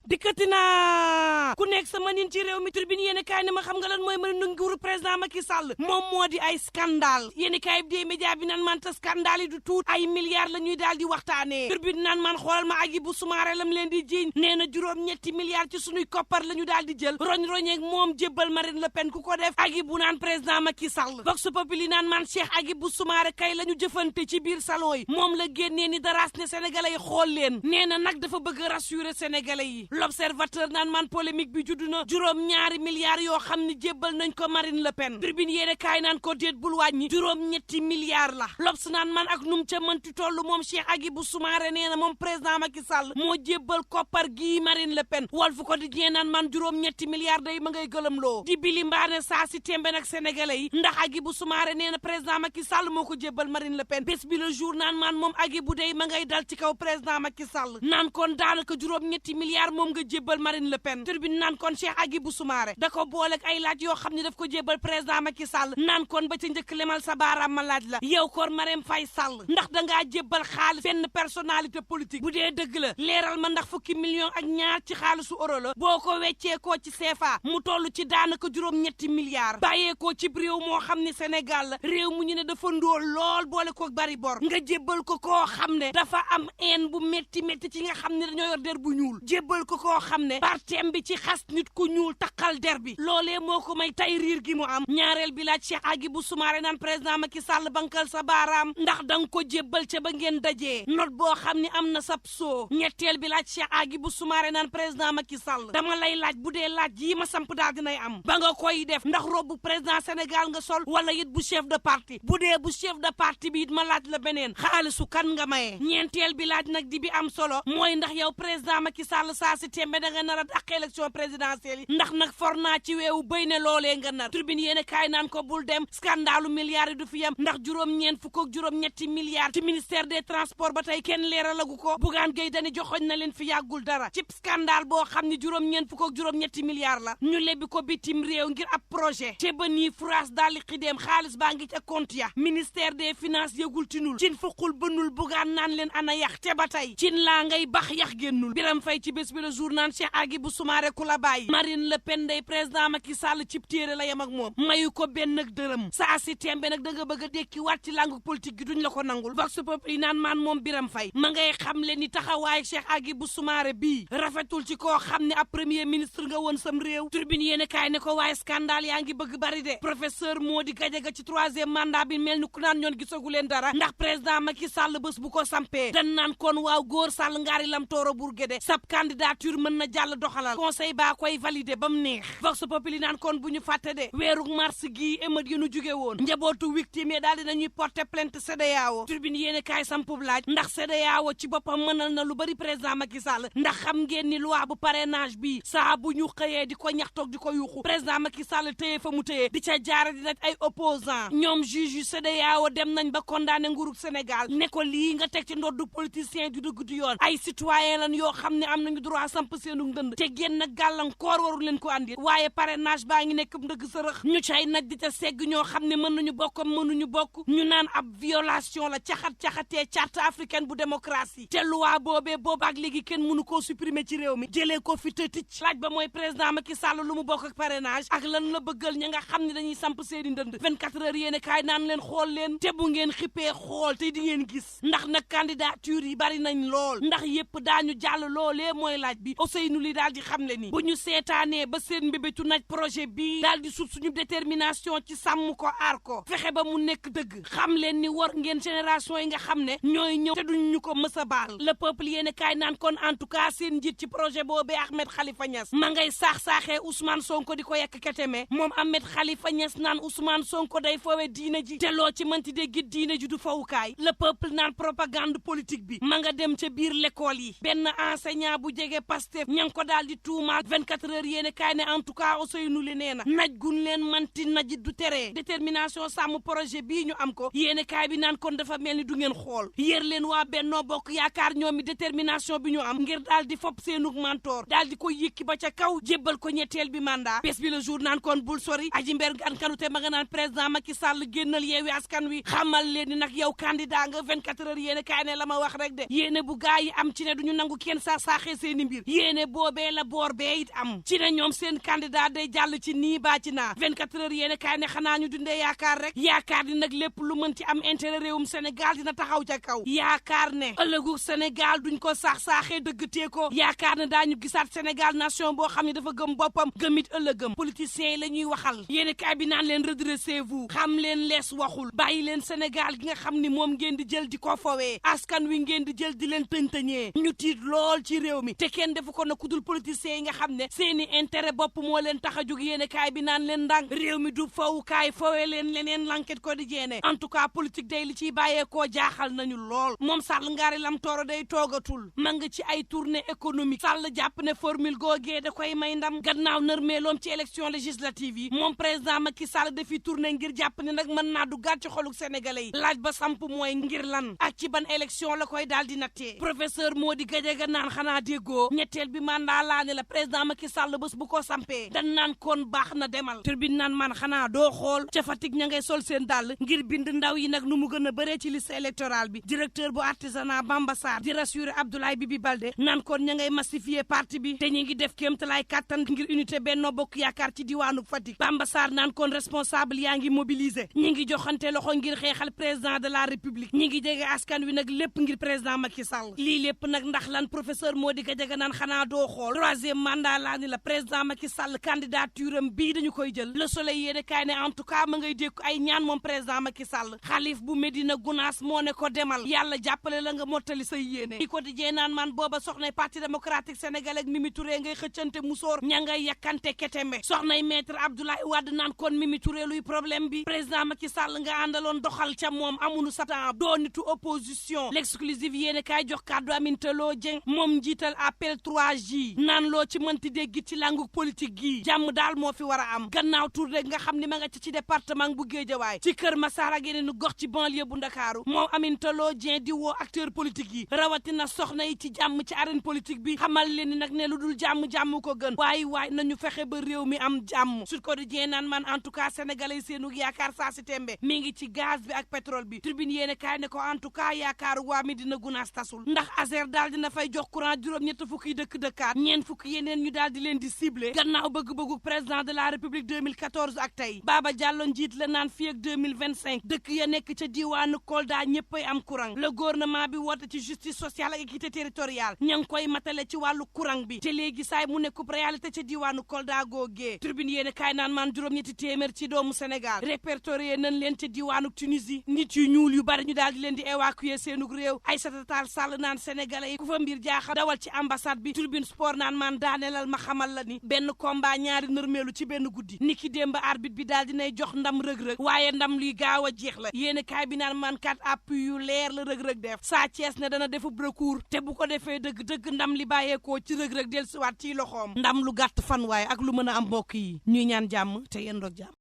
dikkati naa ku nekk sa manin ci réew mi Tribune yéen kaay ne ma xam nga lan mooy mën nu nguuru président Macky Sall moom moo di ay scandale yéen kaay bi dee média bi naan man ta scandale yi du tuut ay milliards la ñuy daal di waxtaanee Tribune naan man xoolal ma Hadjibou Soumaré lam leen di jiiñ nee na juróom-ñetti milliards ci suñuy koppar la ñu daal di jël roñ-roñeeg moom jébbal Marine Le Pen ku ko def Hadjibou naan président Macky Sall Vox Populi naan man Cheikh Hadjibou Soumaré kay la ñu jëfante ci biir salon yi moom la génnee ni daraas ne sénégalais yi xool leen nee na nag dafa bëgg a rassurer sénégalais yi l'observateur naan man polémique bi judd na juróom-ñaari milliards yoo xam ne jébbal nañ ko Marine Le Pen Tribune yéene kaay naan ko déet bul wàññi juróom-ñetti milliards la L'Obs naan man ak num ca mënti toll moom Cheikh Hadjibou Soumaré nee na moom président Macky Sall moo jébbal koppar gii Marine Le Pen Walf Quotidien naan man juróom-ñetti milliards day ma ngay gëlëmloo di bili mbaane saa si tembe nag sénégalais yi ndax Hadjibou Soumaré nee na président Macky Sall moo ko jébbal Marine Le Pen bés bi le jour naan man moom Hadjibou day ma ngay dal ci kaw président Macky Sall naan kon daanaka juróom-ñetti milliards moom nga jébbal Marine Le Pen Tribune naan kon Cheikh Hadjibou Soumaré da ko booleeg ay laaj yoo xam ne daf ko jébbal président Macky Sall naan kon ba ca njëkk lemal sa baaraam ma laaj la yow kon Marème Faye Sall ndax dangaa jébbal xaalis fenn personnalité politique bu dee dëgg la leeral ma ndax fukki millions ak ñaar ci xaalisu euro la boo ko wecceekoo ci CFA mu toll ci daanaka juróom-ñetti milliards bàyyeekoo ci réew moo xam ne Sénégal la réew mu ñu ne dafa ndóol lool boole ko bari bor nga jébbal ko koo xam ne dafa am haine bu métti métti ci nga xam ne dañoo yor der bu ñuul jébbal ko koo xam ne partem bi ci xas nit ku ñuul takkal der bi loolee moo ko may tay riir gi mu am ñaareel bi laaj Cheikh Hadjibou Soumaré naan président Macky Sall bankal sa baaraam ndax danga ko jébbal ca ba ngeen dajee note boo xam ne am na sab soo ñetteel bi laaj Cheikh Hadjibou Soumaré naan président Macky Sall dama lay laaj bu dee laaj yi ma samp daal dinay am ba nga koy def ndax robu président Sénégal nga sol wala it bu chef de parti bu dee bu chef de parti bi it ma laaj la beneen xaalisu kan nga maye ñeenteel bi laaj nag di bi am solo mooy ndax yow président Macky Sall saa si tembe da nga nar a dàq élection présidentielle yi ndax nag for naa ci weewu béy ne loolee nga nar Tribune yéen kaay naan ko bul dem scandalu milliards yi du fi yem ndax juróom-ñeent fukk ak juróom-ñetti milliards ci ministère des transports ba tey kenn leeralagu ko Bougane Gueye Dany joxoñ na leen fi yàggul dara ci scandale boo xam ne juróom-ñeent fukk ak juróom-ñetti milliards la ñu lebbi ko bitim réew ngir ab projet te ba nii France daal di xideem xaalis baa ngi ca compte ya ministère des finances yëgul tinul cin fuqul bënul Bougane naan leen ana yax te ba tey cin laa ngay bax yax génnul Biram Fay ci bés bi le jour naan Cheikh Hadjibou Soumaré ku la bàyyi Marine Le Pen day président Macky Sall cib téere la yem ak moom mayu ko benn ak dërëm saa si tembe nag da nga bëgg a dekki waat ci langue politique gi duñ la ko nangul Vox Populi naan maan moom Biram Fay ma ngay xam le ni taxawaay Cheikh Hadjibou Soumaré bii rafetul ci koo xam ne ab premier ministre nga woon sam réew Tribune yéen kaay ne ko waaye scandale yaa ngi bëgg bari de professeur Mody Gadiaga ci troisième mandat bi mel ni ku naan ñoon gisagu leen dara ndax président Macky Sall bés bu ko sampee dan naan kon waaw góor Sall ngaari lam tooro Bourguédé sab candidature mën na jàll doxalal conseil baa koy validé ba mu neex Vox Populi naan kon bu ñu fàtte de weeru mars gii émeute yi nu jóge woon njabootu victime yi daal dinañuy porter plainte CEDEAO Tribune yéen kaay sampub laaj ndax CEDEAO ci boppam mënal na lu bari président Macky Sall ndax xam ngeen ni loi bu parrainage bi saa bu ñu xëyee di ko ñaxtoog di ko yuuxu président Macky Sall téye fa mu téye di ca jaare di nag ay opposant ñoom juge yu CEDEAO dem nañ ba condamné nguurug Sénégal ne ko lii nga teg ci ndoddu politicien du dëgg du yoon ay citoyen lan yoo xam ne am nañu droit samp seenu ndënd te génn gàllankoor warul leen ko andi waaye parrainage baa ngi nekk ndëgg sërëx ñu cay naj di ca segg ñoo xam ne mën nañu bokk mënuñu bokk ñu naan ab violation la caxat-caxatee charte africaine bu démocratie te loi boobee boobaak léegi kenn mënu koo supprimer ci réew mi jëlee ko fi te ticc laaj ba mooy président Macky Sall lu mu bokk ak parrainage ak lan la bëggal ña nga xam ne dañuy samp seeni ndënd 24 heures yéene kaay naan leen xool leen te bu ngeen xippee xool te di ngeen gis ndax nag candidature yi bari nañ lool ndax yépp daañu jàll loolee mooy laaj bi Ousseynou li daal di xam le ni bu ñu seetaanee ba seen mbébétu naj projet bii daal di sut suñu détermination ci sàmm ko aar ko fexe ba mu nekk dëgg xam leen ni war ngeen génération yi nga xam ne ñooy ñëw te duñ ñu ko mës a baal le peuple yéene kaay naan kon en tout cas seen njiit ci projet boobee Ahmed Khalifa Niass ma ngay saax-saaxee Ousmane Sonko di ko yekk keteme moom Ahmed Khalifa Niass naan Ousmane Sonko day foowe diine ji te loo ci mënti dégg diine ji du fawukaay le peuple naan propagande politique bi ma nga dem ca biir l'école yi benn enseignant bu jege Pastef ña ngi ko daal di tuumaal 24 heures yéene kaay ne en tout cas Ousseynou li nee na naj gun leen manti naji du tere détermination sàmm projet bii ñu am ko yéene kaay bi naan kon dafa mel ni du ngeen xool yéer leen waa Bennoo Bokk Yaakaar ñoom mi détermination bi ñu am ngir daal di fopp seenug mentor daal di ko yëkki ba ca kaw jébbal ko ñetteel bi mandat bés bi le jour naan kon bul sori aji mber gan kanute ma nga naan président Macky Sall génnal yeewi askan wi xamal leen ni nag yow candidat nga 24 heures yéene kaay ne la ma wax rek de yéene bu gaa yi am ci ne duñu nangu kenn saaxee seeni mbir biir yéene boobee la boor bee it am ci ne ñoom seen candidat day jàll ci nii baa ci naa 24 heures yéene kaay ne xanaa ñu dundee yaakaar rek yaakaar ni nag lépp lu mën ci am intérêt réewum Sénégal dina taxaw ca kaw yaakaar ne ëllëgu Sénégal duñ ko saax-saaxee dëggatee ko yaakaar ne daañu gisaat Sénégal nation boo xam ne dafa gëm boppam gëmit ëllëgëm politiciens yi la ñuy waxal yéene kaay bi naan leen redressez-vous xam leen lees waxul bàyyi leen Sénégal gi nga xam ni moom ngeen di jël di ko fowee askan wi ngeen di jël di leen tëñtëñee ñu tiit lool ci réew mi te kenn defu ko na kudul politiciens yi nga xam ne seeni intérêt bopp moo leen tax a jóg yéene kaay bi naan leen ndànk réew mi du fowukaay fowee leen leneen l'enquête quotidienne en tout cas politique day li ciy bàyyeekoo jaaxal nañu lool moom Sall ngaari lam tooro day toogatul ma nga ci ay tournée économique Sall jàpp ne formule googee da koy may ndam gannaaw nërmeeloom ci élection législative yi moom président Macky Sall dafi tournée ngir jàpp ne nag mën naa duggaat ci xoluk sénégalais yi laaj ba samp mooy ngir lan ak ci ban élection la koy daal di nattee professeur Mody Gadiaga naan xanaa déggoo ñetteel bi mandat laa ne la président Macky Sall bés bu ko sampee dan naan kon baax na demal turbine naan man xanaa doo xool ca Fatick ña ngay sol seen dàll ngir bind ndaw yi nag nu mu gën a bëree ci liste électorale bi directeur bu artisanat Bamba Sarr di rassurer Abdoulaye Bibi Baldé naan kon ña ngay massifier parti bi te ñi ngi def kéemtalaay kàttan ngir unité Benno Bokk Yaakaar ci diwaanu Fatick Bamba Sarr naan kon responsable yaa ngi mobiliser ñi ngi joxante loxo ngir xeexal président de la république ñi ngi jege askan wi nag lépp ngir président Macky Sall lii lépp nag ndax lan professeur Mody Gadiaga naan xanaa doo xool troisième mandat laa ni la président Macky Sall candidature am bii dañu koy jël le soleil yéene kaay ne en tout cas ma ngay dékku ay ñaan moom président Macky Sall xalif bu Medina Gounass moo ne ko demal yàlla jàppale la nga mottali say yéene di ko dijee naan man booba soxnay parti démocratique sénégalais ak Mimi Touré ngay xëccante musóor ña ngay yakkante ketembe soxnay maître Abdoulaye Wade naan kon Mimi Touré luy problème bi président Macky Sall nga àndaloon doxal ca moom amunu satan doo nitu opposition l'exclusive yéene kaay jox kàddu Aminata Lô Dieng moom njiital appel 3J naan loo ci mënti dégg ci langu politique gi jàmm daal moo fi war a am gannaaw tur rek nga xam ni ma nga ci département bu Guédiawaye ci Kër Massar ak yeneen gox ci banlieue bu Ndakaaru moom Aminata Lô Dieng di woo acteur politique yi rawatina soxna yi ci jàmm ci arène politique bi xamal leen ni nag ne lu dul jàmm ko gën waaye nañu fexe ba réew mi am jàmm Sud Quotidien naan man en tout cas sénégalais seenu yaakaar saa si tembe mi ngi ci gaz bi ak pétrole bi tribune yéene kaay ne ko en tout cas yaakaaru waa Medina Gounass tasul ndax Azer daal dina fay jox courant juróom-ñett fukki dëkkaat ñeent fukki yeneen ñu daal di leen di ciblé gannaaw bëgg-bëggu président de la république 2014 ak tey Baba Diallo njiit la naan fii ak 2025 dëkk ya nekk ca diwaanu Kolda ñëppay am courant le gouvernement bi woote ci justice sociale ak équité territoriale ña ngi koy matale ci wàllu courant bi te léegi saay mu nekkub réalité ca diwaanu Kolda googee tribune yéene kaay naan maan juróom-ñetti téeméer ci doomu Sénégal répertorié nañ leen ca diwaanu Tunisie nit yu ñuul yu bari ñu daal di leen di évacuer seenug réew Aïssata Tall Sall naan sénégalais yi ku fa mbir jaaxal dawal ci ambassade bi tribune sport naan maan daaneelal ma xamal la ni benn combat ñaari nërmeelu ci benn guddi niki démb arbitre bi daal dinay jox ndam rëg-rëg waaye ndam luy gaaw a jeex la yéene kaay bi naan maan kat appui yu leer la rëg-rëg def Sa Thiès ne dana defub recours te bu ko defee dëgg ndam li bàyyeekoo ci rëg-rëg dellusiwaat ci loxoom ndam lu gàtt fan waaye ak lu mën a am mbokk yi ñuy ñaan jàmm te yéen doog jàmm